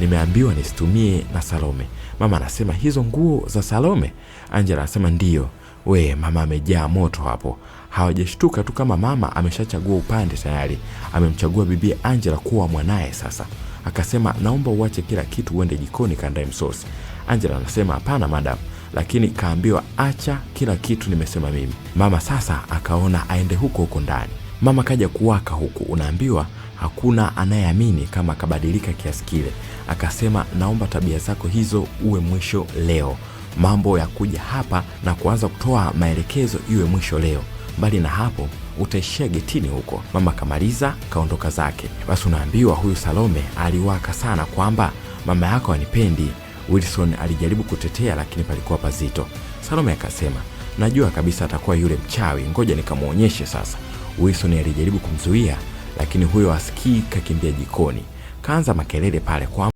Nimeambiwa nisitumie na Salome. Mama anasema hizo nguo za Salome? Angela anasema ndiyo. We, mama amejaa moto hapo. Hawajashtuka tu kama mama ameshachagua upande tayari, amemchagua bibi Angela kuwa mwanaye sasa. Akasema naomba uache kila kitu uende jikoni kaandae msosi. Angela anasema hapana madam, lakini kaambiwa acha kila kitu, nimesema mimi. Mama sasa akaona aende huko huko ndani. Mama kaja kuwaka huku, unaambiwa hakuna anayeamini kama akabadilika kiasi kile. Akasema naomba tabia zako hizo uwe mwisho leo, mambo ya kuja hapa na kuanza kutoa maelekezo iwe mwisho leo. Mbali na hapo utaishia getini huko. Mama kamaliza kaondoka zake. Basi unaambiwa huyu Salome aliwaka sana kwamba mama yako anipendi. Wilson alijaribu kutetea, lakini palikuwa pazito. Salome akasema najua kabisa atakuwa yule mchawi, ngoja nikamwonyeshe sasa. Wilson alijaribu kumzuia, lakini huyo asikii, kakimbia jikoni, kaanza makelele pale kwa